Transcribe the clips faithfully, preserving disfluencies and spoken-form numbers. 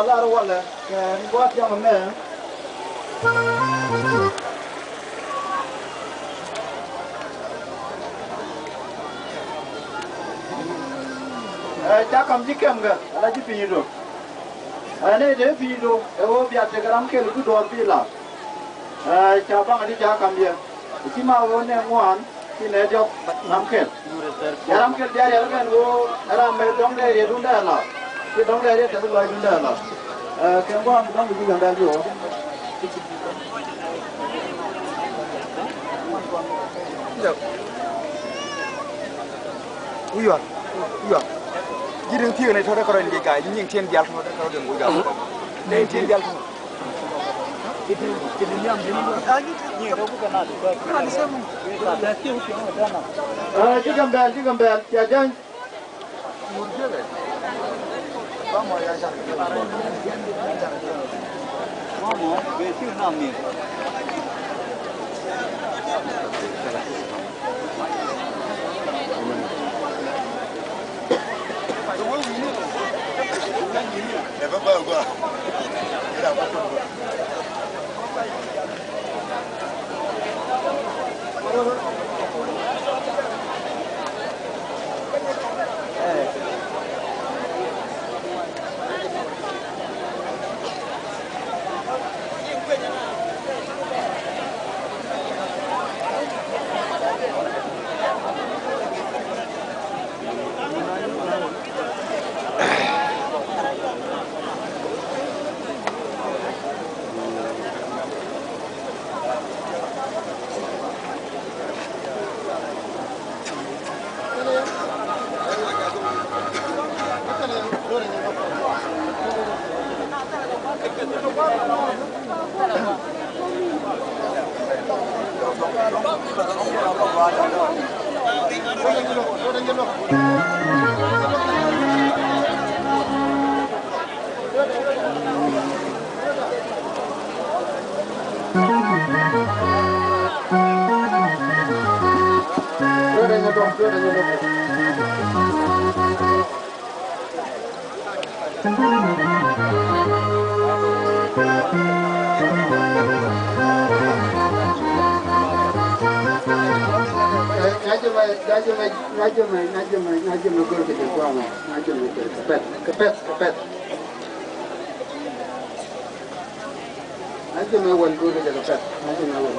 Lar walɛ kɛ ni gua̱a̱th jam ɛmɛ. Ɛ, ca kam ji̱ kɛm kɛ ala ji̱ pi̱i̱du. Ɛ, ni te pi̱i̱du ɛ ɣöö bia tekɛ ram kɛl bi duɔ̱ɔ̱r bi la. Ɛ, ca baŋ di ca kam yɛ. Ci ma ɣöö nɛ ŋuan ci nɛ diɔk ram kɛl. Cɛ ram kɛl bia riɛl kɛn ɣöö ram mɛ dɔŋ dee riɛt wundɛ la. Ci dɔŋ dee riɛt te bi lɔc wundɛ la. Ɛ, kɛ ŋuan bi dɔŋ di bi yɔn dal di ɣöö. Wi̱i̱ yuɔr, wi̱i̱ yuɔr. Ji̱ riŋ thiek ni tɔ̱ dee kärɔ̱ in gɛc ga̱a̱c, ji̱ nyiŋ tiɛn diaal tɔ̱ dee kärɔ̱ in gɛc ga̱a̱c. Nɛy tiɛn diaal tɔ̱. Ɛ, ji̱ Gambɛl, ji̱ Gambɛl, cia jäny. Nya jɛ mɛ, nya jɛ mɛ, nya jɛ mɛ, nya jɛ mɛ, nya jɛ mɛ go̱r kɛ jɛ guamɔ, nya jɛ mɛ go̱r kɛ pɛth, kɛ pɛth, kɛ pɛth. Nya jɛ mɛ wal go̱r kɛ jɛ kɛ pɛth, nya jɛ mɛ wal.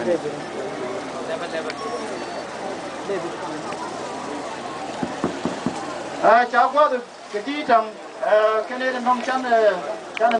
Ɛ, ca gua̱th kɛ di̱i̱t ta̱ŋ, ɛ, kɛnɛ nɔŋ can, ɛ,